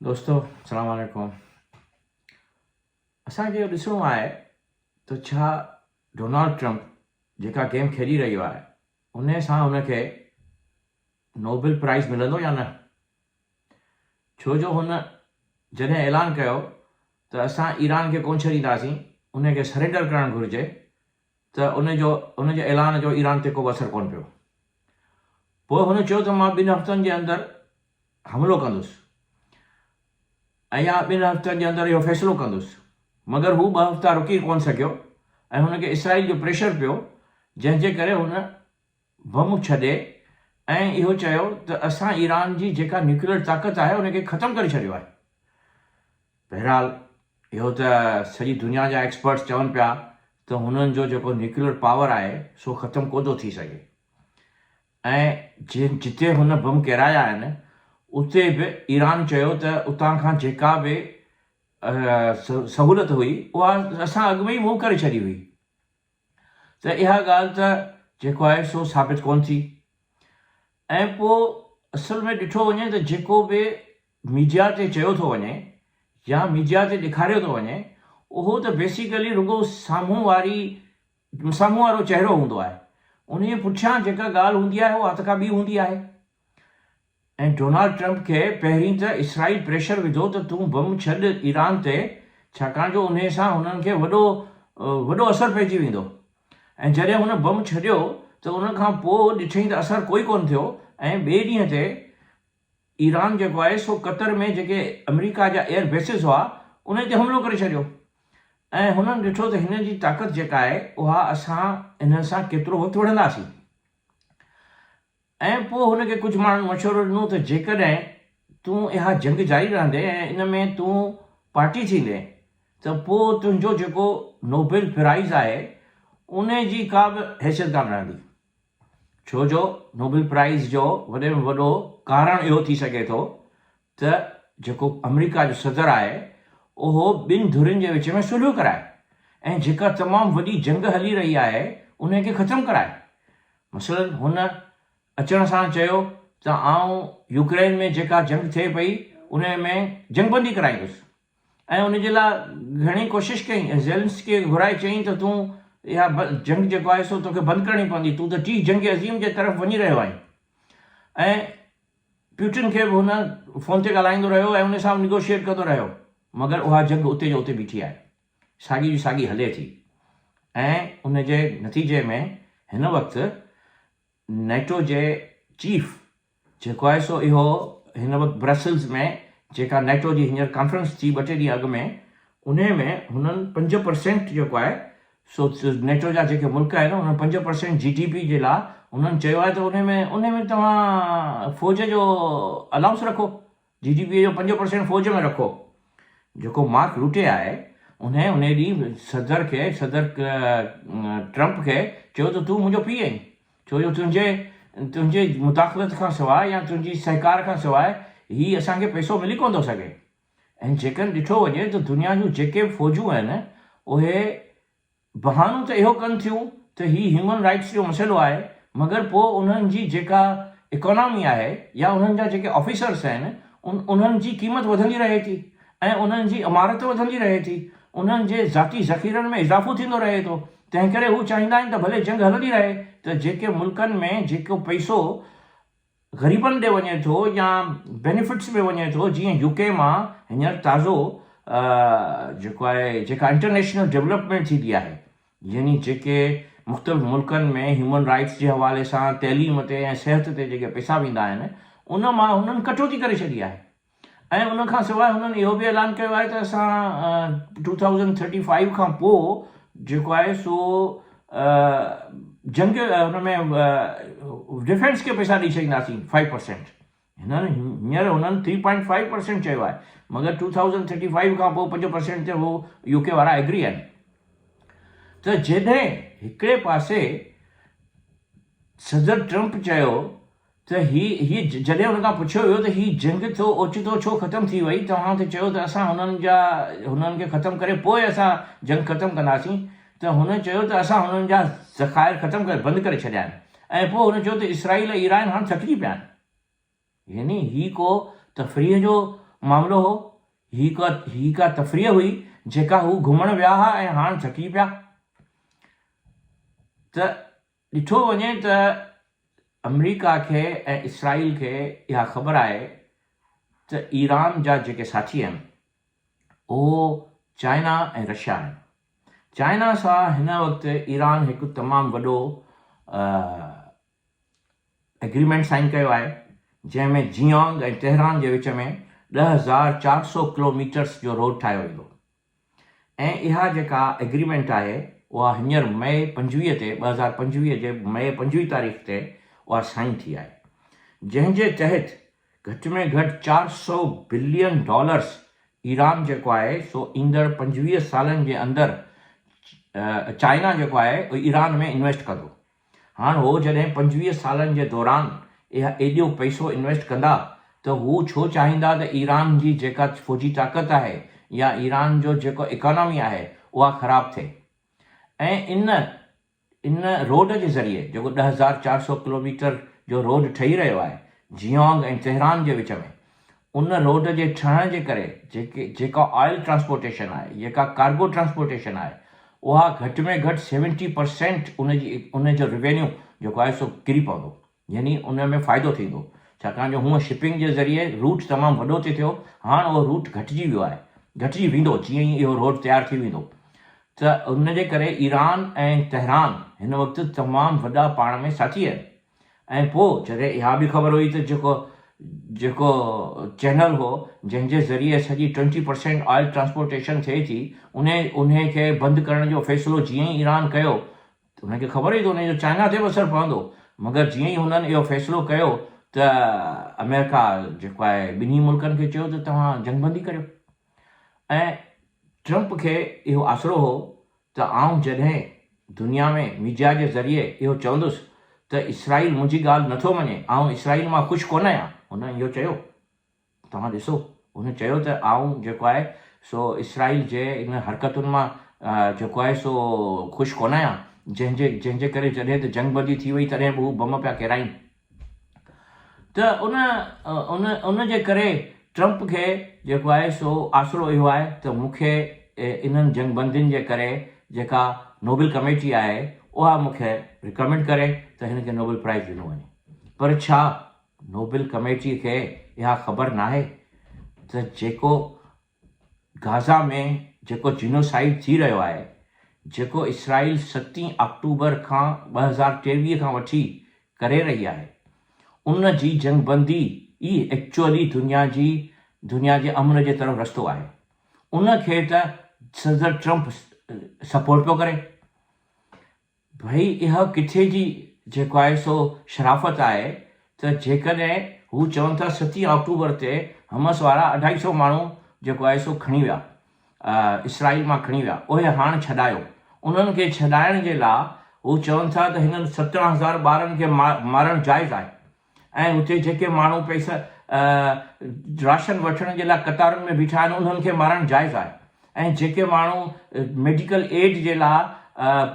دوستو السلام عليڪم اسان کي اهو ڏسڻو آهي ته ڇا ڊونالڊ ٽرمپ جيڪا گيم کيڏي رهيو آهي ان سان هن کي نوبل پرائز ملندو يا نه ڇو جو هن جڏهن اعلان ڪيو ته اسان ايران کي ڪون ڇڏينداسين ان کي سرينڊر ڪرڻ گهرجي ته ان جو ان جي اعلان جو ايران تي ڪو به اثر ڪون پيو پوء هن چيو ته مان ٻن هفتن جي اندر حملو ڪندس ۽ يا ٻن هفتن جي اندر اهو فيصلو ڪندس مگر هو ٻه هفتا رڪي ڪونه سگهيو ۽ هن کي اسرائيل جو پريشر پيو جنهن جي ڪري هن بم ڇڏي ۽ اهو چيو ته اسان ايران جي جيڪا نيوڪليئر طاقت آهي ان کي ختم ڪري ڇڏيو آهي. بهرحال اهو ته سڄي دنيا جا ايڪسپرٽس چون پيا ته هنن جو جيڪو نيوڪليئر پاور آهي سو ختم ڪونه ٿو ٿي سگهي. ۽ جتي هن بم ڪيرايا آهن اتي به ايران چيو ته اتان کان جيڪا به سهولت هئي اها اسان اڳ ۾ ئي موو ڪري ڇڏي هئي ته اها ڳالهه ته جيڪو آهي سو ثابت ڪونه ٿي ۽ پوء اصل ۾ ڏٺو وڃي ته جيڪو به ميڊيا تي چيو ٿو وڃي يا ميڊيا تي ڏيکاريو ٿو وڃي اهو ته بيسيڪلي رڳو سامهون واري سامهون وارو چهرو هوندو آهي، انهيء پٺيان جيڪا ڳالهه هوندي آهي اها ته ڪا ٻي هوندي آهي. ۽ ڊونالڊ ٽرمپ کي پهرين ته اسرائيل پريشر وڌو ته تون بم ڇڏ ايران تي ڇاڪاڻ جو انهيء سان هنن کي وڏو وڏو اثر پئجي ويندو ۽ جڏهن هن بم ڇڏيو ته ان کان پوء ڏٺئين ته اثر ڪوئي ڪونه ٿيو ۽ ٻئي ڏينهن تي ايران جيڪو آهي سو قطر ۾ جيڪي آمريڪا جا ايئر بيسز هئا انهن تي حملو ڪري ڇڏيو ۽ هنن ڏٺو ته هنن جي طاقت جيڪا آهي اها اسان انهن سان ڪيترو وقت وڙهنداسين ۽ پوء هن کي ڪجهه ماڻهن مشورو ڏنو ته جيڪڏهن تون اها جنگ جاري رهندي ۽ ان ۾ تون پارٽي ٿيندين ته پوء تنهنجو جيڪو نوبل پرائز آهي ان جي ڪا به حيثيت ڪانه رهندي. ڇو جو نوبل پرائز جو وڏي ۾ وڏو ڪارڻ اهو ٿي سگهي ٿو ته جيڪو آمريڪا جو صدر آهي اهو ٻن ڌرين جي وچ ۾ صلح ڪرائي ۽ جيڪا تمام وڏي جنگ هلي رهي آهي انهي کي ختم ڪرائي. مثلاً هن اچڻ سان چيو ته آئون يوڪرين ۾ جيڪا جنگ ٿئي پئي انهي ۾ جنگ بندي ڪرائيندس. ۽ ان جي لاء گهڻي ڪوشش ڪئي ۽ زيلنسڪي کي گهرائي چيائين ته تون اها جنگ جيڪو آهي سو توکي بند ڪرڻي پوندي، تون ته ٽين جنگ عظيم جي طرف وڃي رهيو آهين. ۽ پيوٽن کي به هن فون تي ڳالهائيندو رهيو ۽ ان سان به نيگوشيئيٽ ڪندو رهيو مگر اها جنگ اتي جو اتي بيٺي آهي، ساڳي جي ساڳي هلي ٿي ۽ ان جي نتيجي ۾ هن وقت نيٽو جي چيف جيڪو آهي سو اهو هن وقت برسلز ۾ جيڪا نيٽو جي هينئر ڪانفرنس ٿي ٻه ٽي ڏينهن اڳ ۾ انهي ۾ هنن 5% جيڪو آهي سو نيٽو جا جيڪي ملڪ آهن انهن 5% جي ڊي پي جي لاء انهن چيو آهي ته انهي ۾ انهي ۾ توهان فوج جو الائونس رکو جي ڊي پي جو 5% فوج ۾ رکو. جيڪو مارڪ روٽي آهي انهي انهي ڏينهن صدر کي صدر ٽرمپ کي چيو ته تون منهنجو پيء آهين ڇو جو تنهنجي تنهنجي مداخلت کان سواء يا تنهنجي سهڪار کان سواء هي اسان کي پئسو ملي ڪونه ٿو سگهي ۽ جيڪڏهن ڏٺو وڃي ته دنيا جون جيڪي به فوجون آهن اهي بهانو ته اهو ڪن ٿيون ته هي هيومن رائيٽس جو مسئلو آهي مگر پوء انهن جي جيڪا اڪانامي آهي يا انهن جا جيڪي آفيسرس آهن انهن جي قيمت وڌندي رهي ٿي ۽ انهن جي عمارت وڌندي رهي ٿي انهن جي ذاتي ذخيرن ۾ اضافو ٿيندو رهي ٿو تنهن ڪري هو چاهيندا آهن ته ڀلي جنگ هلندي رهي ته جيڪي ملڪن ۾ جيڪو پئسو غريبن ڏي وڃي ٿو يا بينيفٽس ۾ وڃي ٿو جيئن يو ڪي مان هينئر تازو جيڪو آهي جيڪا انٽرنيشنل ڊولپمينٽ ٿيندي آهي يعني جيڪي مختلف ملڪن ۾ هيومن رائٽس جي حوالي سان تعليم تي ۽ صحت تي جيڪي پئسا ويندا آهن ان مان هنن ڪٽوتي ڪري ڇڏي آهي ۽ ان کان سواء هنن اهو به اعلان ڪيو آهي ته اسان ٽو ٿائوزنڊ ٿرٽي فائيو کان پوء جيڪو آهي سو جنگ ان ۾ ڊفينس کي پئسا ڏئي ڇڏينداسين 5%. هنن هينئر هنن 3.5% چيو آهي مگر ٽو ٿائوزنڊ ٿرٽي فائيو کان پوء 5% تي هو يو ڪي وارا ايگري آهن ته جڏهن هڪڙي پاسي صدر ٽرمپ چيو ته هي هي جڏهن هن کان پڇيو ويو ته هي جنگ ٿو اوچتو ڇو ختم ٿي وئي توهان ته چيو ته اسان هنن جا هنن کي ختم ڪري پوء اسان جنگ ختم ڪنداسين ته هن چيو ته اسان هنن جا ذخائر ختم ڪري بند ڪري ڇڏيا آهن ۽ پوء هن چيو ته اسرائيل ۽ ايران هاڻ ٿڪجي پيا آهن يعني هي ڪو تفريح جو معاملو هو؟ هي ڪا هي ڪا تفريح هئي جيڪا هو گهمڻ ويا ها ۽ هاڻ ٿڪي پيا؟ ته ڏٺو وڃي ته آمريڪا کي ۽ اسرائيل کي اها خبر آهي ته ايران جا جيڪي ساٿي آهن اهو چائنا ۽ رشيا آهن. چائنا سان هن وقت ايران هڪ تمام وڏو ايگريمينٽ سائن ڪيو آهي جنهن ۾ جيانگ ۽ تهران جي وچ ۾ 10,400 ڪلوميٽرس جو روڊ ٺاهيو ويندو ۽ اها جيڪا ايگريمينٽ آهي اها هينئر مئي 25 تي 2025 جي مئي 25 تاريخ تي اها سائن ٿي آهي جنهن جي تحت گهٽ ۾ گهٽ 400 بلين ڊالرس ايران جيڪو آهي سو ايندڙ 25 سالن جي اندر چائنا جيڪو آهي ايران ۾ انويسٽ ڪندو. هاڻ هو جڏهن 25 سالن جي دوران اها ايڏو پئسو انويسٽ ڪندا ته هو ڇو چاهيندا ته ايران جي جيڪا فوجي طاقت آهي يا ايران جو جيڪو اڪانامي آهي اها خراب ٿئي ۽ ان ان روڊ جي ذريعي جيڪو 10,400 ڪلوميٽر جو روڊ ٺهي رهيو آهي جيانگ ۽ تهران جي وچ ۾ ان روڊ جي ٺهڻ جي ڪري جيڪي جيڪا آئل ٽرانسپورٽيشن آهي جيڪا ڪارگو ٽرانسپورٽيشن آهي اها گهٽ ۾ گهٽ سيونٽي پرسينٽ ان جي ان جو ريونيو جيڪو آهي سو ڪري پوندو يعني ان ۾ فائدو ٿيندو ڇاڪاڻ جو هونء شپنگ جي ذريعي روٽ تمام وڏو ٿي ٿيو هاڻ اهو روٽ گهٽجي ويو آهي گهٽجي ويندو جيئن ئي اهو روڊ تيار ٿي ويندو ته ان جي ڪري ايران ۽ تهران هن وقت تمام وڏا پاڻ ۾ ساٿي آهن ۽ پوء جڏهن اها به خبر هئي ته جيڪو جيڪو چينل هو جنهن جي ذريعي سڄي ٽوئنٽي پرسينٽ آئل ٽرانسپورٽيشن ٿئي ٿي انهي انهي کي بند ڪرڻ جو فيصلو جيئن ئي ايران ڪيو ته انهن کي خبر هئي ته انهي جو چائنا تي به اثر پوندو مگر جيئن ئي هنن اهو فيصلو ڪيو ته آمريڪا جيڪو آهي ٻنهي ملڪن کي چيو ته توهان جنگ بندي ڪريو ۽ ٽرمپ کي اهو آسرو هو ته آئون جڏهن دنيا ۾ ميڊيا جي ذريعي اهو چوندس ته اسرائيل منهنجي ڳالهه نٿو مڃي، آئون اسرائيل مان خوش ڪونه آهيان. هن اهو چيو. توهان ڏسو، هن چيو ته آئون جيڪو آهي سو اسرائيل جي ان حرڪتن مان جيڪو آهي سو خوش ڪونه آهيان، جنهن جي جنهن جي ڪري جڏهن ته جنگ بندي ٿي وئي تڏهن به هو بم پيا ڪيرائين. ته ان ان ان جي ڪري ٽرمپ کي جيڪو آهي سو آسرو اهو آهي ته مون کي انهن جنگ بندين جي ڪري جيڪا نوبل ڪميٽي آهي اها مون کي رڪمينڊ ڪري ته هن کي نوبل پرائز ڏنو وڃي پر ڇا نوبل ڪميٽي کي اها خبر ناهي ته جيڪو گازا ۾ جيڪو جينوسائيڊ ٿي رهيو آهي، جيڪو اسرائيل ستين آڪٽوبر کان 2023 کان وٺي ڪري رهي آهي، ان جي جنگبندي ئي ايڪچوئلي دنيا جي دنيا جي امن جي طرف رستو آهي. ان کي ته صدر ٽرمپ سپورٽ پيو ڪري. ڀئي اها ڪٿي جي جيڪو آهي سو شرافت آهي ته جيڪڏهن هو چون ٿا ستين آڪٽوبر تي حمس وارا اڍائي سئو ماڻهو جيڪو آهي سو کڻي ويا اسرائيل مان کڻي ويا اهي هاڻ ڇڏايو انهن کي ڇڏائڻ جي لا هو چون ٿا ته هنن 17,000 ٻارن کي مارڻ جائز آهي ۽ اتي جيڪي ماڻهو پئسا راشن وٺڻ جي لاء قطارن ۾ بيٺا آهن انهن کي مارڻ جائز آهي ۽ جيڪي ماڻهو ميڊيڪل ايڊ جي لاء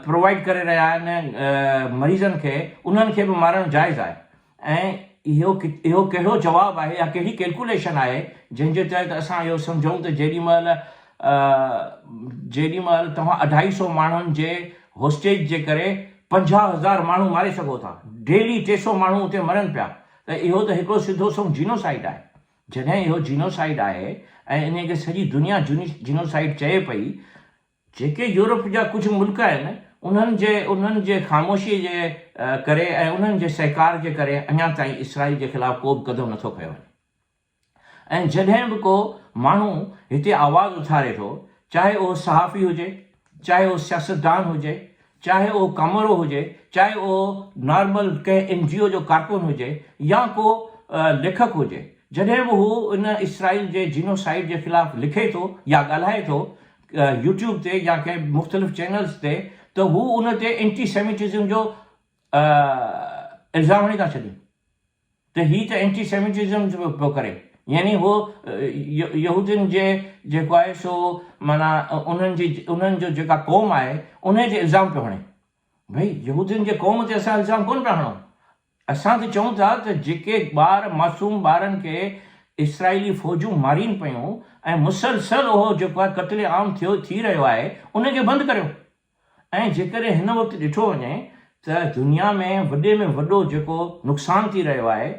پرووائيڊ ڪري رهيا آهن مريضن کي انهن کي به مارڻ جائز آهي ۽ اهو اهو ڪهڙو جواب آهي يا ڪهڙي ڪيلڪوليشن آهي جنهن جي تحت اسان اهو سمجهون ته جيڏي مهل جيڏي مهل توهان اڍائي سو ماڻهن جي هوسٽيج جي ڪري 50,000 ماڻهو ماري سگهو ٿا، ڊيلي 300 ماڻهو اتي مرن پيا ته اهو ته هڪڙو سڌو سنئون جينوسائيڊ آهي. جڏهن اهو جينوسائيڊ آهي ۽ انهي کي سڄي دنيا جينوسائيڊ چئي پئي، جيڪي يورپ جا ڪجهه ملڪ آهن انهن جي انهن جي خاموشي جي ڪري ۽ انهن جي سهڪار جي ڪري اڃا تائين اسرائيل جي خلاف ڪو به قدم نٿو کنيو وڃي. ۽ جڏهن به ڪو ماڻهو هتي آواز اٿاري ٿو، چاهي اهو صحافي هجي، چاهي اهو سياستدان هجي، چاهي اهو ڪامورو هجي، چاهي اهو نارمل ڪنهن اين جي او جو ڪارڪن هجي يا ڪو ليکڪ هجي، جڏهن به هو ان اسرائيل جي جينوسائيڊ جي خلاف لکي ٿو يا ڳالهائي ٿو يوٽيوب تي يا ڪنهن مختلف چينلز تي ته هو ان تي اينٽي سيميٽزم جو الزام هڻي ٿا ڇڏين. ته هي ته اينٽي سيميٽزم پيو ڪري يعني هو يهودين جي جيڪو آهي سو معنيٰ انهن جي انهن جو جيڪا قوم آهي انهي تي الزام پيو هڻي. ڀئي يهودين جي قوم تي اسان الزام ڪونه پيا هڻون. اسان ته چئون ٿا ته جيڪي ٻار معصوم ٻارن کي اسرائيلي فوجون مارين پيون ۽ مسلسل اهو جيڪو آهي قتل عام ٿيو ٿي رهيو آهي ان کي بند ڪريو ۽ جيڪڏهن هن وقت ڏٺو وڃي ته دنيا ۾ وڏي ۾ وڏو جيڪو نقصان ٿي رهيو آهي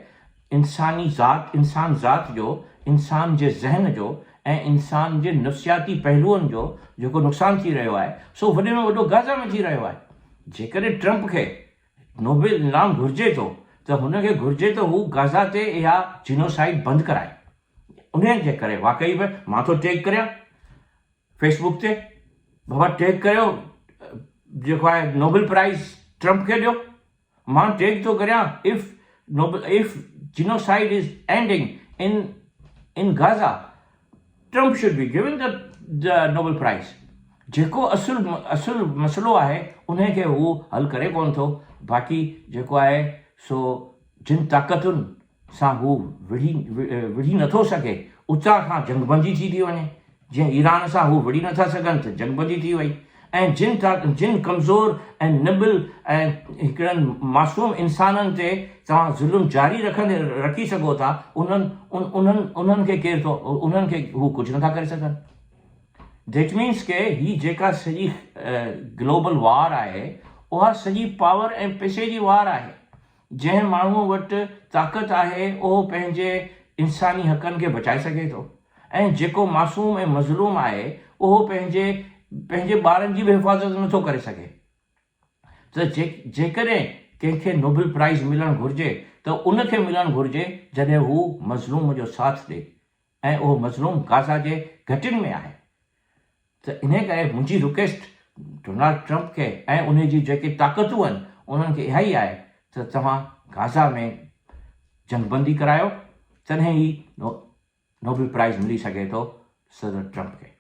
انساني ذات انسان ذات جو انسان جي ذهن جو ۽ انسان جي نفسياتي پهلوئن جو جيڪو نقصان ٿي رهيو آهي سو وڏي ۾ وڏو غزه ۾ ٿي رهيو آهي جيڪڏهن ٽرمپ کي نوبل انعام گهرجي ٿو ته هن کي گهرجي ته هو غزه تي اها جينوسائيڊ بند ڪرائي انهي جي ڪري واقعي به مان ٿو ٽيگ ڪريان فيس بڪ تي بابا ٽيگ ڪريو جيڪو آهي نوبل پرائز ٽرمپ کي ڏيو مان ٽيگ ٿو ڪريان if Nobel if genocide is ending in in Gaza Trump should be given the Nobel prize جيڪو اصل اصل مسئلو آهي ان کي هو حل ڪري ڪون ٿو باقي جيڪو آهي سو جن طاقتن سان هو وڙهي وڙهي نٿو سگهي، اتان کان جنگبندي ٿي ٿي وڃي، جيئن ايران سان هو وڙهي نٿا سگهن ته جنگبندي ٿي وئي ۽ جن جن ڪمزور ۽ نٻل ۽ هڪڙن معصوم انسانن تي توهان ظلم جاري رکندي رکي سگهو ٿا انهن انهن انهن کي ڪير ٿو انهن کي هو ڪجهه نٿا ڪري سگهن. That means ڪي هي جيڪا سڄي گلوبل وار آهي اها سڄي پاور ۽ پئسي جي وار آهي. جنهن ماڻهوء وٽ طاقت آهي اهو پنهنجي انساني حقن کي بچائي سگهي ٿو ۽ جيڪو معصوم ۽ مظلوم آهي اهو پنهنجي پنهنجي ٻارن جي به حفاظت نٿو ڪري سگهي ته جيڪڏهن ڪنهن کي نوبل پرائز ملڻ گهرجي ته ان کي ملڻ گهرجي جڏهن هو مظلوم جو ساٿ ڏئي ۽ اهو مظلوم غازه جي گهٽين ۾ آهي ته انهيء ڪري منهنجي رڪويسٽ ڊونالڊ ٽرمپ کي ۽ انهي جون جيڪي طاقتون آهن انهن کي اها ئي آهي ته توهان غازه ۾ جنگ بندي ڪرايو تڏهن ئي نوبل پرائز ملي سگهي ٿو صدر ٽرمپ کي.